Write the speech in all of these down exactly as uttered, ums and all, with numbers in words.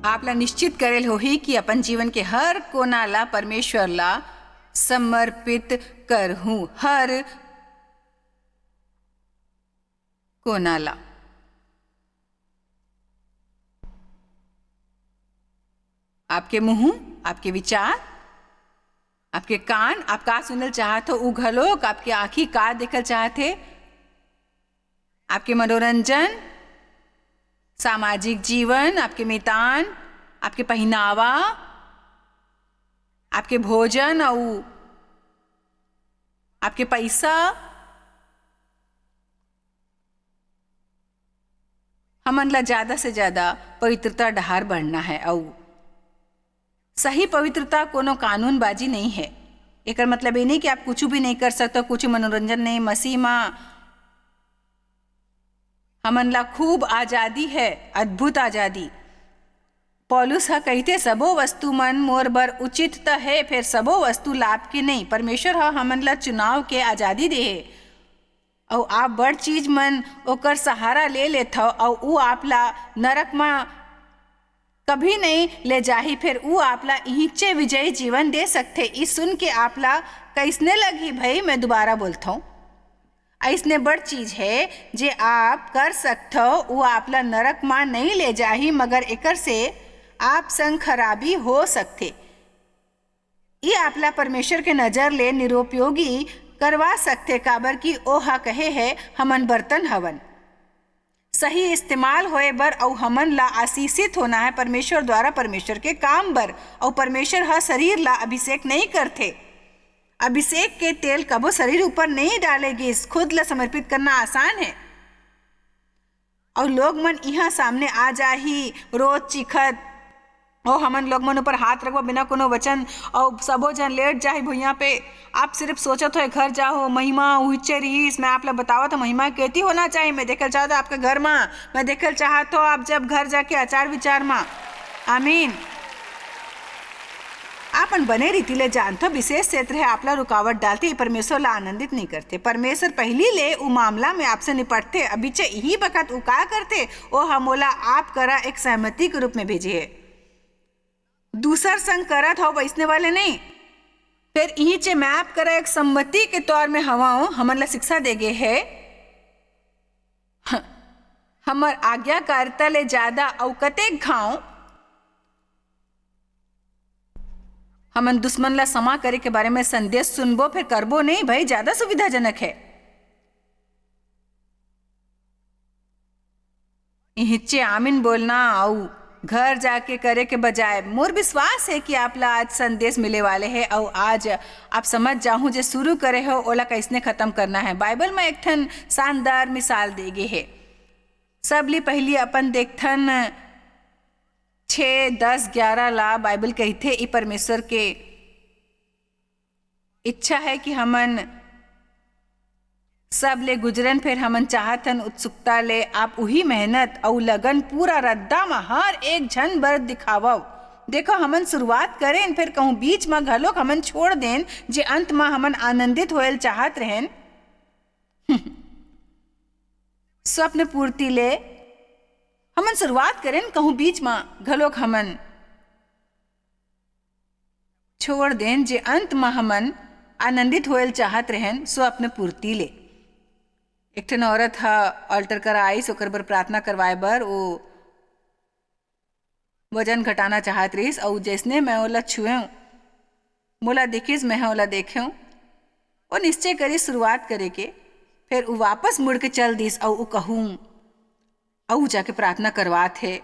आप ला निश्चित करेल होही कि अपन जीवन के हर कोना ला परमेश्वर ला समर्पित करहूं, हर कोना ला। आपके मुंह, आपके विचार, आपके कान, आप का सुनल चाहत हो, उ घलोक, आपके आँखी का देखल चाहत हे, आपके मनोरंजन, सामाजिक जीवन, आपके मितान, आपके पहिनावा, आपके भोजन अउ आपके पैसा, हमन ला ज्यादा से ज्यादा पवित्रता डहार बढ़ना है। अउ सही पवित्रता कोनो कानूनबाजी नहीं है। एकर मतलब ये नहीं कि आप कुछ भी नहीं कर सकते, कुछ मनोरंजन नहीं। मसीह मा हमन ला खूब आजादी है, अद्भुत आजादी। पौलुस ह कहिथे, "सबो वस्तु मन मोर बर उचित त हे, फेर सबो वस्तु लाभ के नहीं।" परमेश्वर ह हमन ला चुनाव के आजादी दे हे। अउ आप बड़ चीज मन ओकर सहारा ले लेथव, अउ ऊ आप ला नरक म कभी नहीं ले जाही, फेर ऊ आप ला इहिंचे विजयी जीवन दे सकथे। ई सुन के आप ला कइसने लगही भई? मैं दोबारा बोलथौं, अइसने बड़ चीज हे जे आप कर सकथव, ऊ आप ला नरक म नहीं ले जाही, मगर एकर से आप संग खराबी हो सकथे। ई आपला परमेश्वर के नजर ले निरुपयोगी करवा सकथे, काबर कि ओह कहे हे, "हमन बर्तन हवन।" सही इस्तेमाल होए बर अउ हमन ला आशीषित होना है परमेश्वर द्वारा, परमेश्वर के काम बर। अउ परमेश्वर ह शरीर ला अभिषेक नहीं करथे। अभिषेक के तेल कबो शरीर ऊपर नहीं डाले गिस। खुद ला समर्पित करना आसान है। अउ लोग मन इहाँ सामने आ जाही, रोत चिखत, अउ हमन लोग मन ऊपर हाथ रखबो बिना कोनो वचन, अउ सबो झन लेट जाही भुइयां पे। आप सिर्फ सोचत होए घर जाहो, महिमा उहिचे रिहिस। मैं आप ला बतावत हूँ, महिमा केती होना चाहिए। मैं देखल चाहत हूँ आपके घर मा, मैं देखल चाहत हूँ आप जब घर जाके आचार विचार मा। आमीन। आपन बने रीति ले जानथो, विशेष क्षेत्र हे आपला रुकावट डालथे, परमेश्वर ला आनंदित नहीं करथे। परमेश्वर पहिली ले उ मामला में आपसे निपटथे, अभिचे इही बखत उ का करथे, ओ ह मोला आप करा एक सहमति के रूप में भेजे हे। दूसर संग करत हव वैसने वाले नहीं, फेर इही चे मैं आप करा एक सम्मति के तौर में हवाओं, हमन ला शिक्षा दे गे हे। हमर आज्ञाकारिता ले ज्यादा अउ कतेक घाव हमन दुश्मन ला क्षमा करे के बारे में संदेश सुनबो, फेर करबो नहीं भाई, ज्यादा सुविधाजनक है। इहिचे आमीन बोलना अउ घर जाके करे के बजाय, मोर विश्वास है कि आप ला आज संदेश मिले वाले है अउ आज आप समझ जाहूं जे शुरू करे हो ओला कैसने खत्म करना है। बाइबल में एक ठन शानदार मिसाल दे गे है। सबले पहिली अपन देखथन छः, दस, ग्यारह ला। बाइबल कहिथे, "ई परमेश्वर के इच्छा है कि हमन सब ले गुजरन, फेर हमन चाहत हन उत्सुकता ले आप उही मेहनत अउ लगन पूरा रद्दा म हर एक झन बर दिखावव।" देखो, हमन शुरुआत करेन, फेर कहूँ बीच म घलोक हमन छोड़ देन, जे अंत म हमन आनंदित होयल चाहत रहेन। स्वप्न पूर्ति ले हमन शुरुआत करेन, कहूँ बीच म घलोक हमन छोड़ देन, जे अंत म हमन आनंदित होयल चाहत रहेन स्वप्न पूर्ति ले। एक ठन औरत ह altar करा आइस, ओकर बर प्रार्थना करवाए बर। ओ वजन घटाना चाहत रहिस, अउ जैसने मैं ओला छुएंव, मोला दिखिस, मैं ओला देखेंव। ओ निश्चय करिस शुरुआत करे के, फेर उ वापस मुड़ के चल दिस, अउ उ कहूँ, अउ जाके प्रार्थना करवात हे।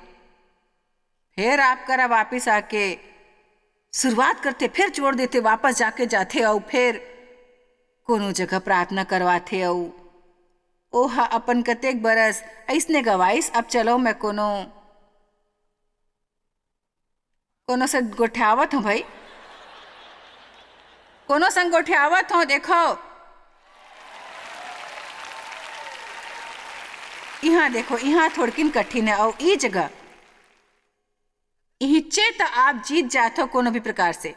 फेर आप करा वापिस आके शुरुआत करथे, फेर छोड़ देथे, वापस जाके जाथे, अउ फेर कोनो जगह प्रार्थना करवाथे, अउ ओह अपन कतेक बरस अइसने गवाइस। अब चलो, मैं कोनो, कोनो से गोठियावत हूँ भाई, कोनो संग गोठियावत हूँ। देखो, इहाँ देखो, इहाँ थोड़किन कठिन है, अउ ई जगह इहिचे त आप जीत जाथो कोनो भी प्रकार से।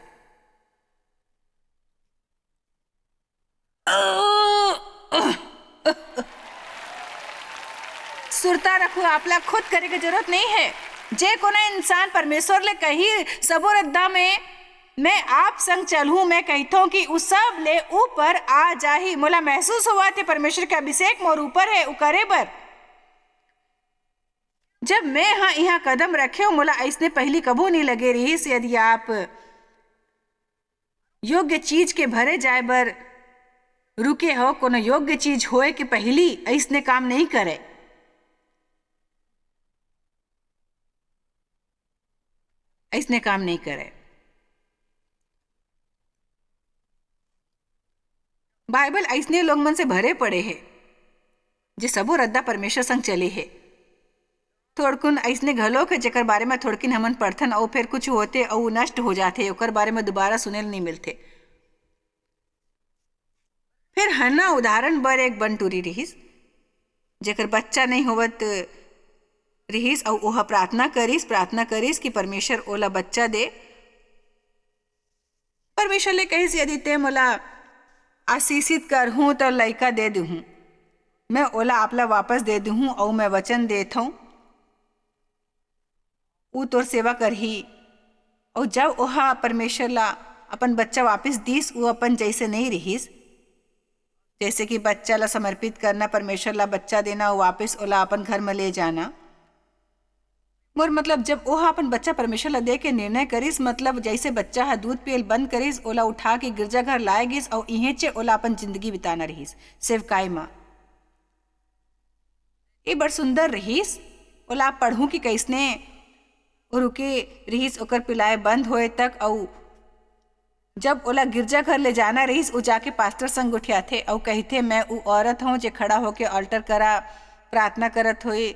सुरता रखो, आपला खुद करे के जरूरत नहीं है। जे कोनो इंसान परमेश्वर ले कही, "सबो रद्दा में मैं आप संग चलहूं," मैं कहिथों कि उ सब ले ऊपर आ जाही। मोला महसूस होवत हे परमेश्वर के अभिषेक मोर ऊपर हे, उ करे बर। जब मैं ह इहाँ कदम रखेंव, मोला अइसने पहिली कभू नइ लगे रिहिस। यदि आप योग्य चीज के भरे जाए बर रुके हो, कोनो योग्य चीज होए के पहिली अइसने काम नइ करे। अइसने काम नइ करे। बाइबल अइसने लोग मन से भरे पड़े हे, जे सबो रद्दा परमेश्वर संग चले हे। थोड़कुन अइसने घलोक हे, जेकर बारे म थोड़किन हमन पढ़थन अउ फेर कुछ होथे अउ नष्ट हो जाथे, ओकर बारे म दोबारा सुने ल नइ मिलथे। फेर हन्ना उदाहरण बर एक बनटूरी रिहिस, जेकर बच्चा नइ होवत रिहिस अउ ओह प्रार्थना करिस, प्रार्थना करिस कि परमेश्वर ओला बच्चा दे। परमेश्वर ले कहिस, "यदि ते मोला आशीषित करहूं, त लइका दे दूहूं। मैं ओला आप ला वापस दे दूहूं, अउ मैं वचन देत हूं, ऊ तोर सेवा करही।" अउ जब ओहा परमेश्वर ला अपन बच्चा वापस दीस, ऊ अपन जइसे नइ रिहिस, जइसे कि बच्चा ला समर्पित करना, परमेश्वर ला बच्चा देना अउ वापस ओला अपन घर म ले जाना। मोर मतलब, जब ओहा अपन बच्चा परमेश्वर ला दे के निर्णय करिस, मतलब, जइसे बच्चा ह दूध पियल बंद करिस, ओला उठा के गिरजाघर लाए गिस अउ इहेंचे ओला अपन जिंदगी बिताना रिहिस, सेवकाई म। ए बड़ सुंदर रिहिस। ओला पढ़ूं कि कइसने रुके रिहिस ओकर पिलाए बंद होए तक, अउ जब ओला गिरजाघर ले जाना रिहिस, उ जाके पास्टर संग गोठियाथे अउ कहिथे, "मैं उ औरत हूं, जे खड़ा होके altar करा प्रार्थना करत होई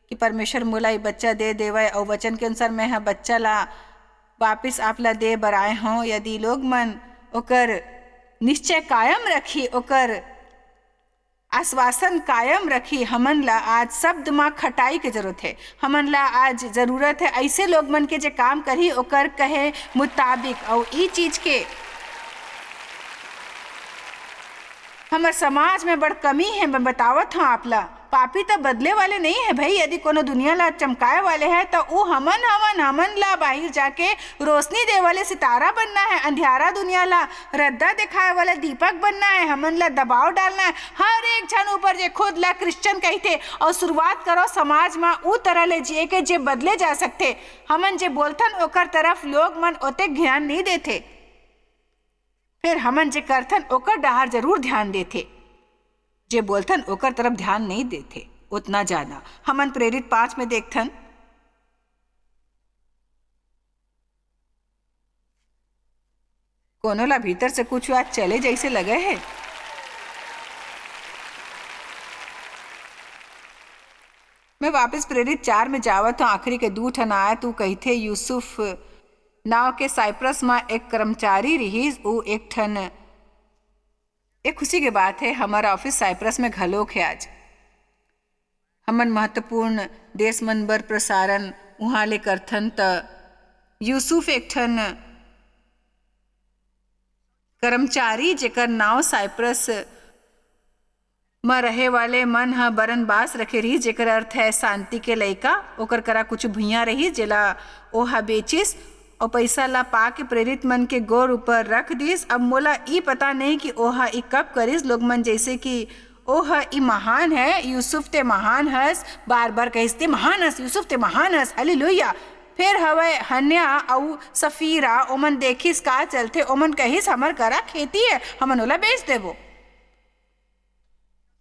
कि परमेश्वर मोला ये बच्चा दे देवय, अउ वचन के अनुसार मैं ह बच्चा ला वापिस आप ला दे बर आए हूं।" यदि लोग मन ओकर निश्चय कायम रखी, ओकर आश्वासन कायम रखी। हमन ला आज शब्द म खटाई के जरूरत हे। हमन ला आज जरूरत हे अइसे लोग मन के, जे काम करही ओकर कहे मुताबिक। अउ ई चीज के हमर समाज में बड़ कमी हे। मैं बतावत हूं आप ला, पापी तो बदले वाले नहीं है भाई। यदि कोनो दुनिया ला चमकाए वाले है, तो उ हमन हवन। हमन ला बाहिर जाके रोशनी दे वाले सितारा बनना है, अंधियारा दुनिया ला रद्दा दिखाए वाला दीपक बनना है, हमन ला दबाव डालना है। हर एक झन ऊपर जे खुद ला क्रिश्चियन कहिथे, अउ शुरुआत करो समाज म उ तरह ले जिए के, जे बदले जा सकथे। हमन जे बोलथन, ओकर तरफ लोग मन ओतेक ध्यान नइ देथे, फेर हमन जे करथन, ओकर डहार जरूर ध्यान देथे। जे बोलथन, ओकर तरफ ध्यान नइ देथे ओतना ज्यादा। हमन प्रेरित पांच में देखथन, कोनो ला भीतर से कुछ आज चले जइसे लगे हे। मैं वापस प्रेरित चार में जावत हूं, आखिरी के दू ठन आयत। उ कहिथे, यूसुफ नाव के साइप्रस म एक कर्मचारी रिहिस, उ एक ठन, एक खुशी के बात हे, हमर ऑफिस साइप्रस में घलोक हे आज। हमन महत्वपूर्ण देश मन बर प्रसारण उहाँ ले करथन, त यूसुफ एक ठन कर्मचारी, जेकर नाव साइप्रस म रहे वाले मन ह बरनबास रखे रिहिस, जेकर अर्थ है शांति के लइका। ओकर करा कुछ भुइयां रहिस, जेला ओहा बेचिस अउ पइसा ला पाके प्रेरित मन के गोड़ ऊपर रख दिस। अब मोला ई पता नहीं कि ओहा ई कब करिस। लोग मन जइसे कि ओह ई महान है, यूसुफ ते महान हस, बार-बार कहिस, "ते महान हस, यूसुफ ते महान हस, हालेलुया।" फेर हवय हन्या अऊ सफीरा, ओमन देखिस का चलथे, ओमन कहिस, "हमर करा खेती है, हमन ओला बेच देबो।"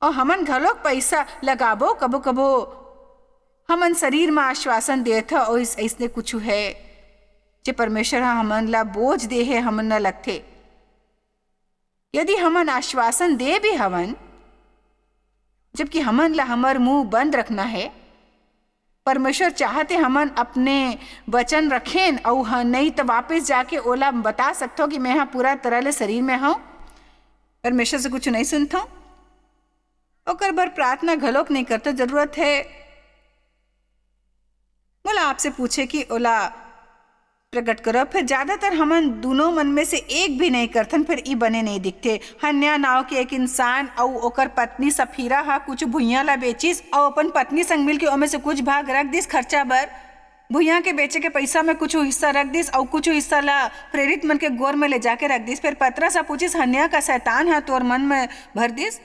अऊ हमन घलोक पइसा लगाबो, कभो-कभो हमन शरीर म आश्वासन देत ह, ओइस-, अइसने कुछु है, जे परमेश्वर ह हमन ला बोझ दे हे, हमन ला लगथे। यदि हमन आश्वासन दे भी हवन, जबकि हमन ला हमर मुंह बंद रखना है, परमेश्वर चाहते हमन अपने वचन रखेन, अऊ ह-, नहीं त वापस जाके ओला बता सकथो कि मैं ह पूरा तरह ले शरीर में हूं, परमेश्वर से कुछ नहीं सुनथो। ओकर बर प्रार्थना घलोक नहीं करथो। जरूरत है मोला आपसे पूछे कि ओला प्रकट करव। फिर ज्यादातर हमन दूनों मन में से एक भी नहीं करथन, फिर ई बने नहीं दिखथे। हन्या नाव के एक इंसान अऊ ओकर पत्नी सफीरा ह कुछ भुइयां ला बेचिस अऊ अपन पत्नी संग मिलके ओमे से कुछ भाग रख दिस खर्चा बर। भुइयां के बेचे के पइसा में कुछु हिस्सा रख दिस अउ कुछु हिस्सा ला प्रेरित मन के गोर में ले जाके रख दिस। फेर पतरस ह पूछिस, "हन्या, का सैतान ह तोर मन में भर दिस?"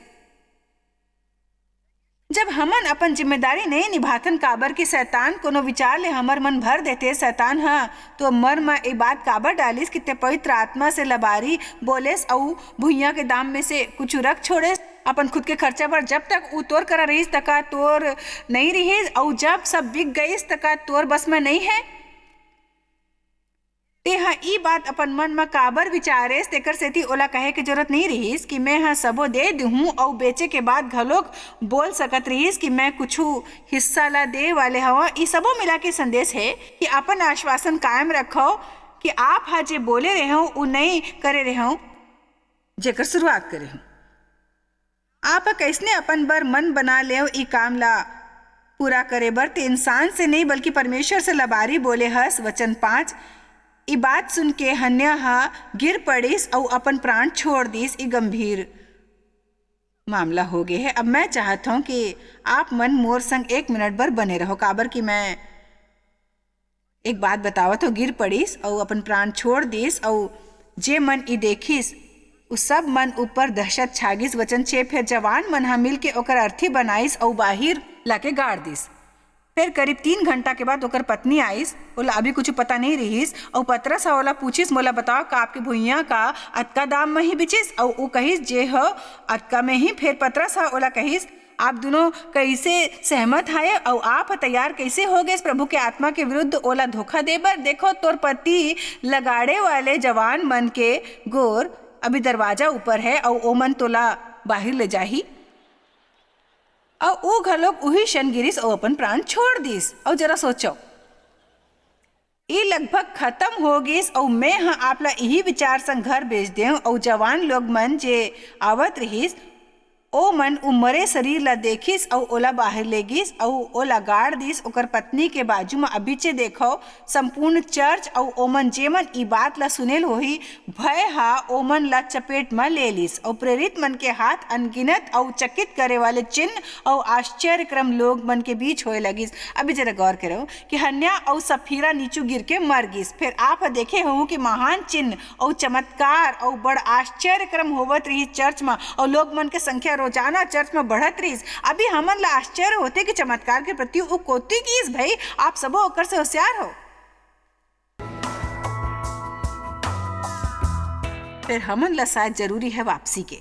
जब हमन अपन जिम्मेदारी नइ निभाथन, काबर कि सैतान कोनो विचार ले हमर मन भर देथे, सैतान ह तो मन म ए बात काबर डालिस कि ते पवित्र आत्मा से लबारी बोलेस अउ भुइयां के दाम में से कुछु रख छोड़ेस अपन खुद के खर्चा बर? जब तक ऊ तोर करा रहिस, त का तोर नइ रिहिस? अउ जब सब बिक गइस, त का तोर बस म नइ हे? तेंह ई बात अपन मन म काबर विचारेस, तेकर सेती ओला कहे के जरूरत नइ रिहिस कि मैं ह सबो दे दिहूं अउ बेचे के बाद घलोक बोल सकत रिहिस कि मैं कुछु हिस्सा ला दे वाले हवं। ई सबो मिला के संदेश हे कि अपन आश्वासन कायम रखव कि आप ह जे बोले रेहेव, ऊ नइ करे रेहेव, जेकर शुरुआत करे हूं। आप ह कइसने अपन बर मन बना लेव ई काम ला पूरा करे बर? ते इंसान से नहीं, बल्कि परमेश्वर से लबारी बोले हस। वचन पाँच। ई बात सुन के हन्या ह गिर पड़िस अउ अपन प्राण छोड़ दिस। ई गंभीर मामला हो गे हे। अब मैं चाहत हूं कि आप मन मोर संग एक मिनट बर बने रहो, काबर कि मैं एक बात बतावत हो, गिर पड़िस अउ अपन प्राण छोड़ दिस, अउ जे मन ई देखिस, उ सब मन ऊपर दहशत छागिस। वचन छे। फेर जवान मन ह मिलके ओकर अर्थी बनाइस अउ बाहिर लाके गाड़ दिस। फेर करीब तीन घंटा के बाद ओकर पत्नी आइस। ओला अभी कुछु पता नइ रिहिस, अउ पतरस ह ओला पूछिस, "मोला बताव, का आपके भुइयां का अतका दाम म ही बिचिस?" अउ ऊ कहिस, "जे ह अतका में ही।" फेर पतरस ह ओला कहिस, "आप दुनों कइसे सहमत हव अउ आप ह तैयार कइसे हो गेस प्रभु के आत्मा के विरुद्ध ओला धोखा दे बर? देखो, तोर पति लगाड़े वाले जवान मन के गोर अभी दरवाजा ऊपर हे अउ ओमन तोला बाहिर ले जाही।" अउ ऊ घलोक उही क्षण गिरिस अउ अपन प्राण छोड़ दिस। अउ जरा सोचो, ई लगभग खतम हो गिस, अउ मैं ह आप ला इही विचार संग घर भेज देंव। अउ जवान लोग मन जे आवत रिहिस, ओ मन उ मरे शरीर ला देखिस, अउ ओला बाहिर ले गिस, अउ ओला गाड़ दिस। ओकर पत्नी के बाजू म अभिचे देखव, संपूर्ण चर्च अउ ओमन जेमन ई बात ला सुनेल होही, भय ह ओमन ला चपेट म ले लिस, अउ प्रेरित मन के हाथ अनगिनत अउ चकित करे वाले चिन्ह अउ आश्चर्य क्रम लोग मन के बीच होए लगिस। अभी जरा गौर करो कि हन्या अउ सफीरा नीचू गिर के मर गिस। फेर आप ह देखे होहू कि महान चिन्ह अउ चमत्कार अउ बड़ आश्चर्य क्रम होवत रिहिस चर्च म, अउ लोग मन के संख्या रोजाना चर्च म बढ़त रिहिस। अभी हमन ला आश्चर्य होथे कि चमत्कार के प्रति ऊ कोती गिस। भई, आप सबो ओकर से होशियार हो। फेर हमन ला शायद जरूरी हे वापसी के।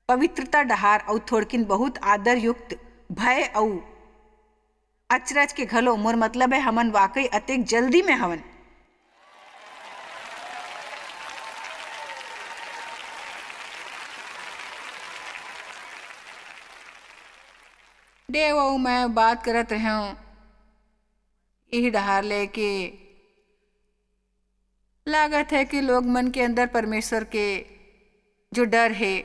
पवित्रता डहार अउ थोड़किन बहुत आदरयुक्त भय अउ अचरज के घलो, मोर मतलब हे, हमन वाकई अतेक जल्दी में हवन। देव अउ मैं बात करत रहेंव इही डहार ले के लागत हे कि लोग मन के अंदर परमेश्वर के जो डर हे,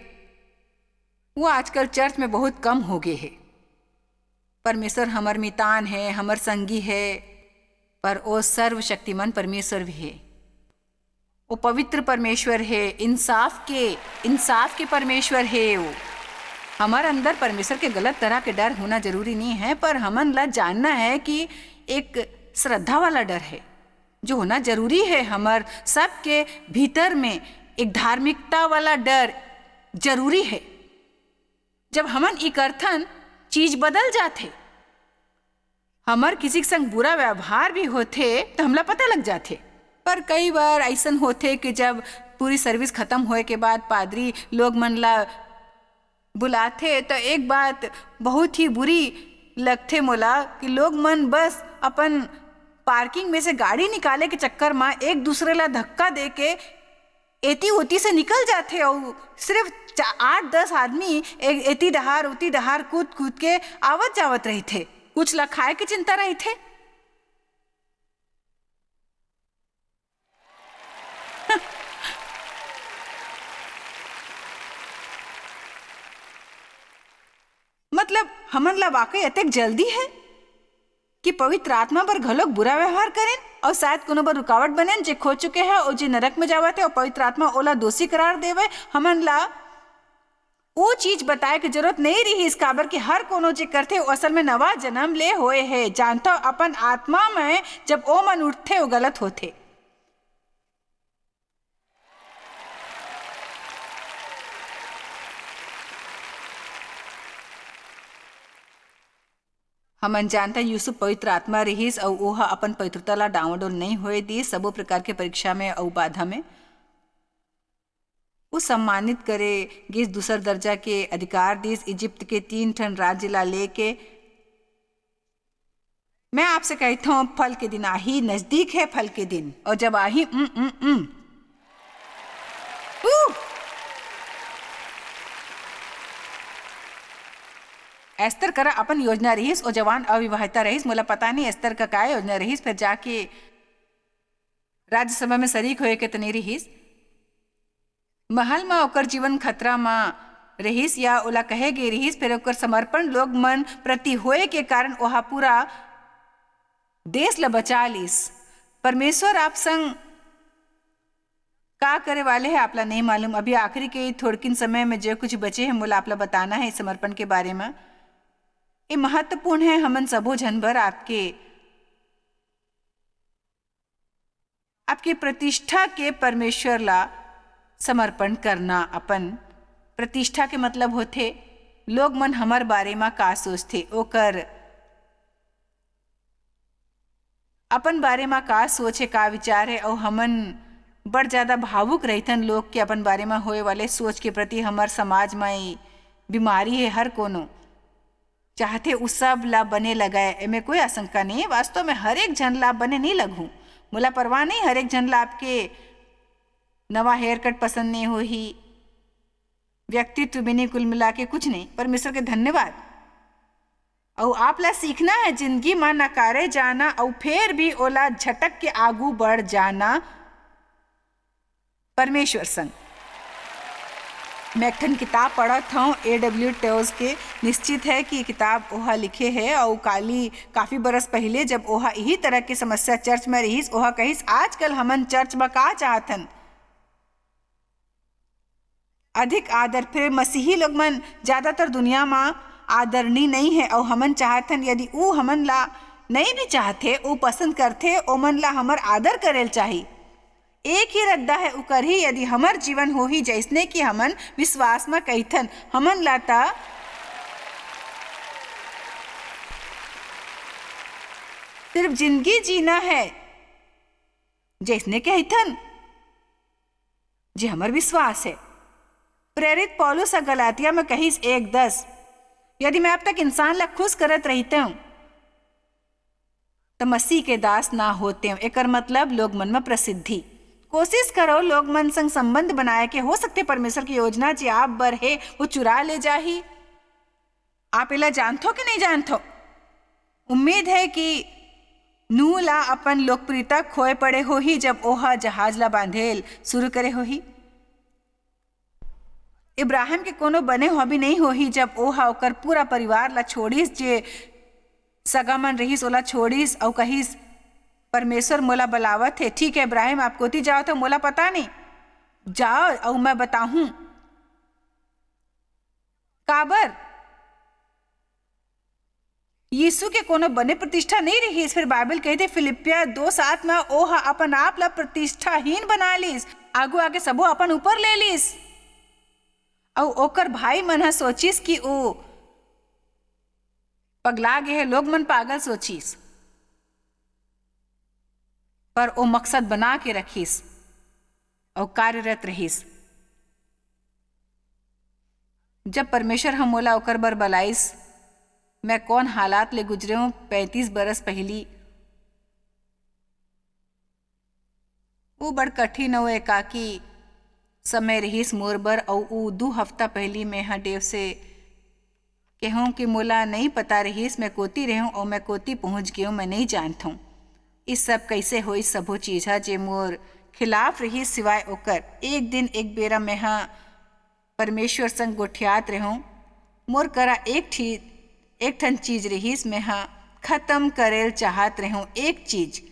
वो आजकल चर्च में बहुत कम हो गे हे। परमेश्वर हमर मितान हे, हमर संगी हे, पर ओ सर्वशक्तिमान परमेश्वर भी हे। ओ पवित्र परमेश्वर हे, इंसाफ के, इंसाफ के परमेश्वर हे ओ। हमर अंदर परमेश्वर के गलत तरह के डर होना जरूरी नहीं है, पर हमन ला जानना है कि एक श्रद्धा वाला डर है, जो होना जरूरी है। हमर सबके भीतर में एक धार्मिकता वाला डर जरूरी है। जब हमन ई करथन, चीज बदल जाथे। हमर किसी के संग बुरा व्यवहार भी होथे, त हमला पता लग जाथे। पर कई बार अइसन होथे कि जब पूरी सर्विस खत्म होए के बाद पादरी लोग मन ला बुलाथे, त एक बात बहुत ही बुरी लगथे मोला कि लोग मन बस अपन पार्किंग में से गाड़ी निकाले के चक्कर म एक दूसरे ला धक्का दे के एती ओती से निकल जाथे अउ सिर्फ चा-, आठ दस आदमी ए-, एती डहार ओती डहार कूद कूद के आवत जावत रहिथे। कुछ ला खाए के चिंता रहिथे। मतलब, हमन ला वाकई अतेक जल्दी है कि पवित्र आत्मा बर घलोक बुरा व्यवहार करेन अउ शायद कोनो बर रुकावट बनेन, जे खो चुके हैं अउ जे नरक में जावत है अउ पवित्र आत्मा ओला दोषी करार देवे। हमन ला ओ चीज बताए के जरूरत नइ रिहिस, काबर कि हर कोनो जे करथे, ओ असल में नवा जन्म ले होए हे। जानथव, अपन आत्मा में जब ओ मन उठथे, ओ गलत होथे। हमन जानथन, यूसुफ पवित्र आत्मा रिहिस अऊ ओह अपन पवित्रता ला डांवाडोल नइं होए दीस। सबो प्रकार के परीक्षा में अऊ बाधा में ओ सम्मानित करे गीस, दूसर दर्जा के अधिकार दीस, इजिप्त के तीन ठन राज्य ला लेके। मैं आपसे कहथंव, फल के दिन आही, नजदीक हे फल के दिन। अऊ जब आही, उम, उम, उम। ऊ! एस्तर करा अपन योजना रिहिस, ओ जवान अविवाहिता रहिस, मोला पता नइं एस्तर का काय योजना रिहिस, फेर जाके राज्यसभा में शरीक होए के त नइं रिहिस। महल म ओकर जीवन खतरा म रिहिस या ओला कहे गे रिहिस, फेर ओकर समर्पण लोग मन प्रति होए के कारण ओहा पूरा देश ल बचा लीस। परमेश्वर आप संग का करे वाले हे, आपला नइं मालूम। अभी आखिरी के थोड़किन समय में जो कुछ बचे हे, मोला आपला बताना हे समर्पण के बारे म। ये महत्वपूर्ण हे, हमन सबो झन बर आपके, आपके प्रतिष्ठा के परमेश्वर ला समर्पण करना। अपन प्रतिष्ठा के मतलब होथे, लोग मन हमर बारे म का सोचथे, ओकर अपन बारे म का सोच हे, का विचार हे, अऊ हमन बड़ ज्यादा भावुक रहिथन लोग के अपन बारे म होए वाले सोच के प्रति। हमर समाज म ई बीमारी हे, हर कोनो चाहथे उ सब ला बने लगय। एमे कोई आशंका नइं हे, वास्तव में हर एक झन ला बने नइं लगहूं। मोला परवाह नइं, हर एक झन ला आपके नवा हेयर कट पसंद नइं होही, व्यक्तित्व भी नइं, कुल मिला के कुछ नइं। परमेश्वर के धन्यवाद। अऊ आप ला सीखना हे जिंदगी म नकारे जाना अऊ फेर भी ओला झटक के आगू बढ़ जाना परमेश्वर संग। मैं एक ठन किताब पढ़त हंव, ए डब्ल्यू टोज के। निश्चित हे कि किताब ओहा लिखे हे अऊ काली काफी बरस पहिले, जब ओहा इही तरह के समस्या चर्च म रिहिस, ओहा कहिस, "आजकल हमन चर्च म का चाहथन?" अधिक आदर। फेर मसीही लोग मन ज्यादातर दुनिया म आदरणीय नइं हे, अऊ हमन चाहथन, यदि ऊ हमन ला नइं भी चाहथे, ऊ पसंद करथे, ओमन ला हमर आदर करेल चाही। एक ही रद्दा हे उकर ही, यदि हमर जीवन होही जइसने कि हमन विश्वास म कहिथन, हमन ला त सिर्फ जिंदगी जीना हे जइसने कहिथन, जे हमर विश्वास हे। प्रेरित पौलुस ह गलातिया म कहिस एक दस, "यदि मैं अब तक इंसान ला खुश करत रहितेंव, त मसीह के दास ना होतेंव।" एकर मतलब लोग मन म प्रसिद्धि। कोशिश करो लोग मन संग संबंध बनाए के, हो सकथे परमेश्वर के योजना जे आप बर हे, वो चुरा ले जाही। आप एला जानथो कि नइं जानथो? उम्मीद हे कि नूह ला अपन लोकप्रियता खोए पड़े होही, जब ओह जहाज ला बांधेल शुरू करे होही। इब्राहिम के कोनो बने हॉबी नइं होही, जब ओह ओकर पूरा परिवार ला छोड़िस, जे सगा मन रिहिस, ओला छोड़िस अऊ कहिस, "परमेश्वर मोला बलावत हे।" "ठीक हे इब्राहिम, आप कोती जावत हो, मोला पता नइं। जाओ अऊ मैं बताहूं।" काबर? यीशु के कोनो बने प्रतिष्ठा नइं रिहिस। फेर बाइबल कहिथे, फिलिपिया दो सात म ओह अपन आप ला प्रतिष्ठाहीन बना लीस, आगू आके सबो अपन ऊपर ले लीस। अऊ ओकर भाई मन ह सोचिस कि ओ पगला गे हे, लोग मन पागल सोचिस, पर ओ मकसद बना के रखिस अऊ कार्यरत रहिस। जब परमेश्वर ह मोला ओकर बर बलाइस, मैं कौन हालात ले गुजरे हूं, पैंतीस बरस पहिली, वो बड़ कठिन अऊ एकाकी समय रिहिस मोर बर, अऊ ऊ दू हफ्ता पहिली मैं ह डेव से केहूं कि मोला नइं पता रिहिस, मैं कोती रेहेंव अऊ मैं कोती पहुंच गेंव, मैं नइं जानथंव। इस सब कइसे होइस, सबो चीज ह, जे मोर खिलाफ रिहिस, सिवाय ओकर। एक दिन एक बेरा मैं ह परमेश्वर संग गोठियात रेहेंव। मोर करा एक ठी-, एक ठन चीज रिहिस, मैं ह खतम करेल चाहत रेहेंव। एक चीज,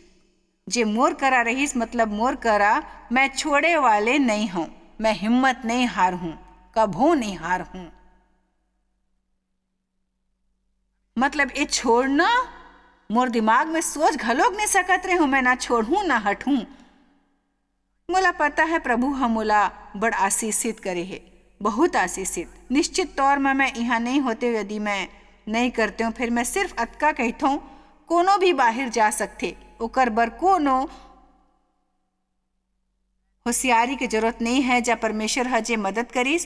जे मोर करा रहिस, मतलब मोर करा, मैं छोड़े वाले नइं हंव, मैं हिम्मत नइं हारहूं, कभू नइं हारहूं। मतलब, ये छोड़ना, मोर दिमाग में सोच घलोक नहीं सकत रहे हूँ, मैं ना छोड़हूँ, ना हटहूँ। मोला पता है, प्रभु ह मोला बड़ आशीषित करे हे, बहुत आशीषित। निश्चित तौर म मैं इहाँ नहीं होते, यदि मैं नहीं करते हूँ, फिर मैं सिर्फ अतका कहथों, कोनो भी बाहिर जा सकथे, ओकर बर कोनो होशियारी के जरूरत नहीं है। जब परमेश्वर ह जे मदद करिस,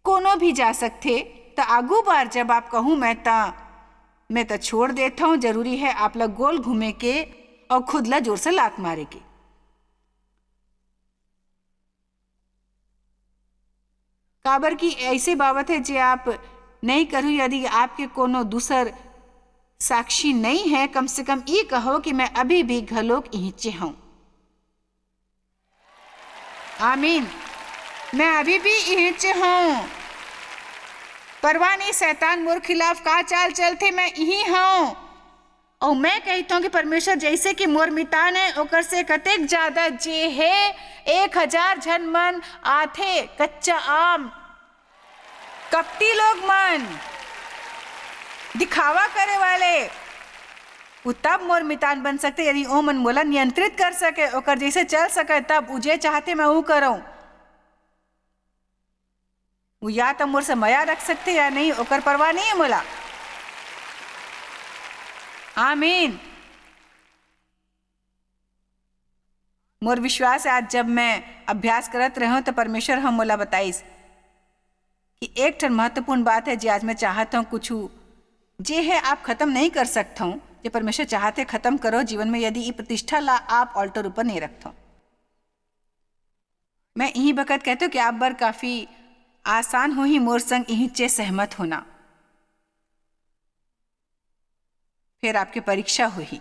कोनो भी जा सकथे। त आगू बार जब आप कहूँ, मैं त, मैं त छोड़ देथों, जरूरी है आप ला गोल घूमे के और खुद ला जोर से लात मारे के। काबर कि ऐसे बावत है जे आप नहीं करू। यदि आपके कोनो दूसर साक्षी नहीं है, कम से कम ई कहो कि मैं अभी भी घलोक इहिचे हूँ। आमीन। मैं अभी भी इहिचे हूँ। परवाह नहीं शैतान मोर खिलाफ का चाल चलथे, मैं इही हूँ। अउ मैं कहिथों कि परमेश्वर जैसे कि मोर मितान है, ओकर से कतेक ज्यादा जे हे, एक हजार झन मन आथे, कच्चा आम, कपटी लोग मन, दिखावा करे वाले, वो तब मोर मितान बन सकथे, यदि ओ मन मोला नियंत्रित कर सके, ओकर जैसे चल सके, तब वो जे चाहथे, मैं वो करौं। वो या तो मोर से मया रख सकथे या नहीं, ओकर परवाह नहीं है मोला। आमीन। मोर विश्वास है, आज जब मैं अभ्यास करत रहूं, तो परमेश्वर ह मोला बताइस कि एक ठन महत्वपूर्ण बात है, जे आज मैं चाहत हूँ, कुछ जे है, आप खत्म नहीं कर सकत हूँ। जे परमेश्वर चाहत है, खत्म करो जीवन में। यदि ई प्रतिष्ठा ला आप altar ऊपर नहीं रखत हूँ, मैं इही बखत कहत हूँ कि आप बर काफी आसान होही मोर संग इहिचे सहमत होना। फिर आपके परीक्षा होही।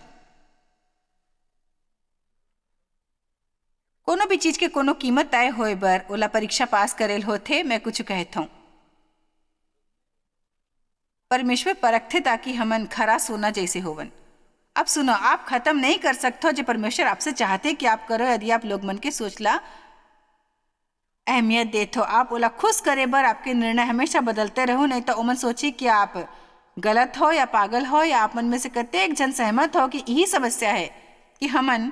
कोनो भी चीज के कोनो कीमत तय होए बर ओला परीक्षा पास करेल होथे। मैं कुछ कहत हूँ, परमेश्वर परखथे ताकि हमन खरा सोना जैसे होवन। अब सुनो, आप खत्म नहीं कर सकथो जे परमेश्वर आपसे चाहथे कि आप करो। यदि आप लोग मन के सोच ला अहमियत देथो, आप ओला खुश करे बर आपके निर्णय हमेशा बदलते रहो, नहीं तो ओमन सोची कि आप गलत हो या पागल हो, या आप मन में से कतेक झन सहमत हो कि यही समस्या है कि हमन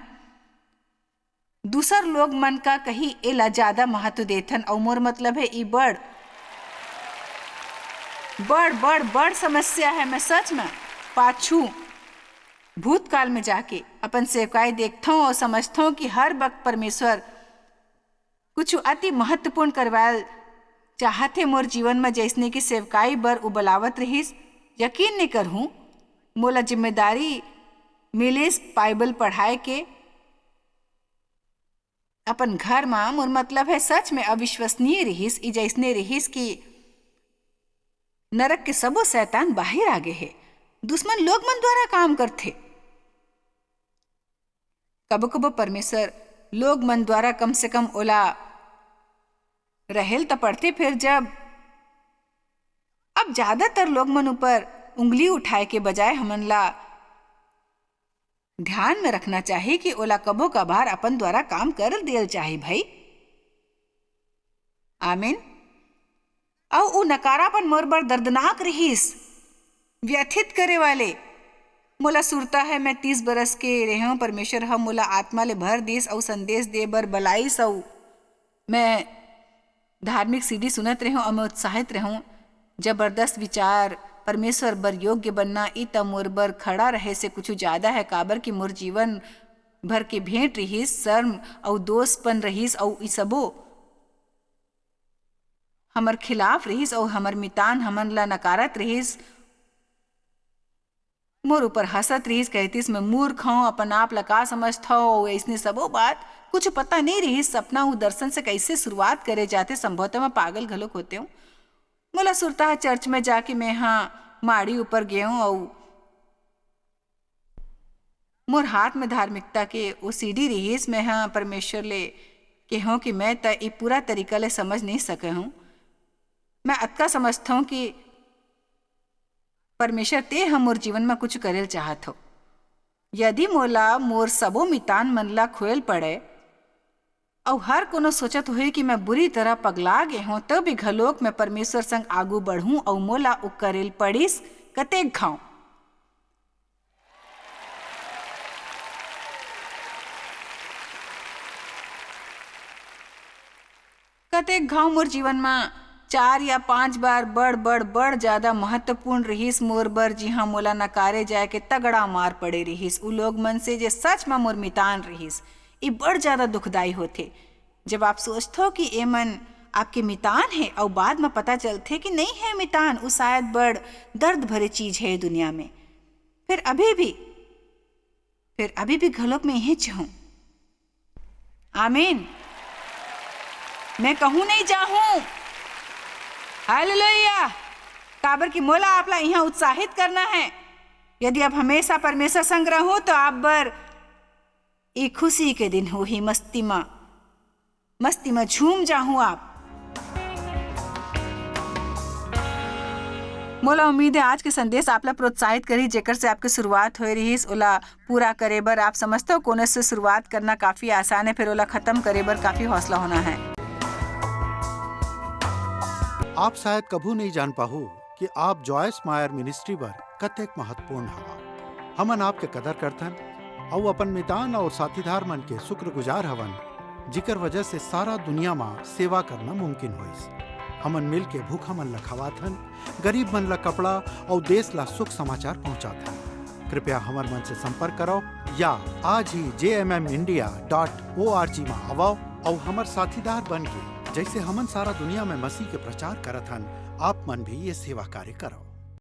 दूसर लोग मन का कही एला ज्यादा महत्व देथन। अउ मोर मतलब है, ई बड़, बड़, बड़, बड़ समस्या है। मैं सच में पाछू भूतकाल में जाके अपन सेवकाई देखथौं अउ समझथौं कि हर वक्त परमेश्वर कुछ अति महत्वपूर्ण करवायल चाहत हे मोर जीवन में, जैसने कि सेवकाई बर उ बलावत रहिस। यकीन नहीं करहूँ, मोला जिम्मेदारी मिलिस बाइबल पढ़ाए के। अपन घर मा, मोर मतलब है, सच में अविश्वसनीय रिहिस, ई जैसने रिहिस कि नरक के सबो शैतान बाहिर आ गे हे। दुश्मन लोग मन द्वारा काम करथे। कबो-कबो परमेश्वर लोग मन द्वारा कम से कम ओला रहेल त पड़थे। फिर जब अब ज्यादातर लोग मन ऊपर उंगली उठाए के बजाय हमन ला ध्यान में रखना चाही कि ओला कभो कभार अपन द्वारा काम कर देल चाही भाई। आमीन। अउ उ नकारापन मोर बर दर्दनाक रिहिस, व्यथित करे वाले। मोला सुरता है, मैं तीस बरस के रेहेंव, परमेश्वर ह मोला आत्मा ले भर दिस अउ संदेश दे बर बलाइस, अउ मैं धार्मिक सीडी सुनत रेहेंव अउ मैं उत्साहित रेहेंव। जबरदस्त विचार, परमेश्वर बर योग्य बनना, ई त मोर बर खड़ा रहे से कुछु ज्यादा है, काबर कि मोर जीवन भर के भेंट रिहिस, शर्म अउ दोषपन रहिस, अउ ई सबो हमर खिलाफ रिहिस, अउ हमर मितान हमन ला नकारत रिहिस, मोर ऊपर हंसत रिहिस, कहतिस, "मैं मूर्ख हंव, अपन आप ला का समझथव?" अउ अइसने सबो बात, कुछु पता नइ रिहिस, सपना अउ दर्शन से कइसे शुरुआत करे जाथे, संभवतः मैं पागल घलोक होतेंव। मोला सुरता ह चर्च में जाके मैं हा माड़ी ऊपर गेंव अउ मोर हाथ में धार्मिकता के ओ सीडी रिहिस। मैं हा परमेश्वर ले केहेंव कि मैं त ए पूरा तरीका ले समझ नइ सके हंव। मैं अतका समझथंव कि परमेश्वर, तें ह मोर जीवन म कुछु करेल चाहत हव। यदि मोला मोर सबो मितान मन ला खोयल पड़य, अउ हर कोनो सोचत होही कि मैं बुरी तरह पगला गे हंव, तब भी घलोक मैं परमेश्वर संग आगू बढ़हूं अउ मोला ओ करेल पड़िस, कतेक घांव? कतेक घांव मोर जीवन म चार या पांच बार बड़, बड़, बड़ ज्यादा महत्वपूर्ण रिहिस मोर बर, जिहां मोला नकारे जाय के तगड़ा मार पड़े रिहिस। उ लोग मन से जे सच म मोर मितान रिहिस, ई बड़ ज्यादा दुखदाई होथे। जब आप सोचथो कि ए मन आपके मितान हे, अउ बाद म पता चलथे कि नइ हे मितान, उ शायद बड़ दर्द भरे चीज हे दुनिया में। फिर अभी भी, फिर अभी भी घलोक मैं इहें चाहूं। आमीन। मैं कहूं नहीं जाहूं। हालेलुया। काबर कि मोला आप ला इहां उत्साहित करना है। यदि आप हमेशा परमेश्वर संग रहूं, तो आप बर ई खुशी के दिन होही, मस्ती मा, मस्ती मा झूम जाहूं आप। मोला उम्मीद है आज के संदेश आप ला प्रोत्साहित करही, जेकर से आपके शुरुआत होए रहिस, ओला पूरा करे बर। आप समझते हो, कोनो से शुरुआत करना काफी आसान है, फिर ओला खत्म करे बर काफी हौसला होना है। आप शायद कभू नहीं जान पाहू कि आप जॉयस मायर मिनिस्ट्री बर कतेक महत्वपूर्ण हवा। हमन आपके कदर करथन अउ अपन मितान अउ साथीदार मन के शुक्रगुजार हवन, जिकर वजह से सारा दुनिया मा सेवा करना मुमकिन होइस। हमन मिल के भूखा मन ला खवाथन, गरीब मन ला कपड़ा अउ देश ला सुख समाचार पहुंचाथन। कृपया हमर मन से संपर्क करव या आज ही J M M India dot O R G मा आवव अउ हमर साथीदार बन के, जैसे हमन सारा दुनिया में मसीह के प्रचार करत हन, आप मन भी ये सेवा कार्य करव।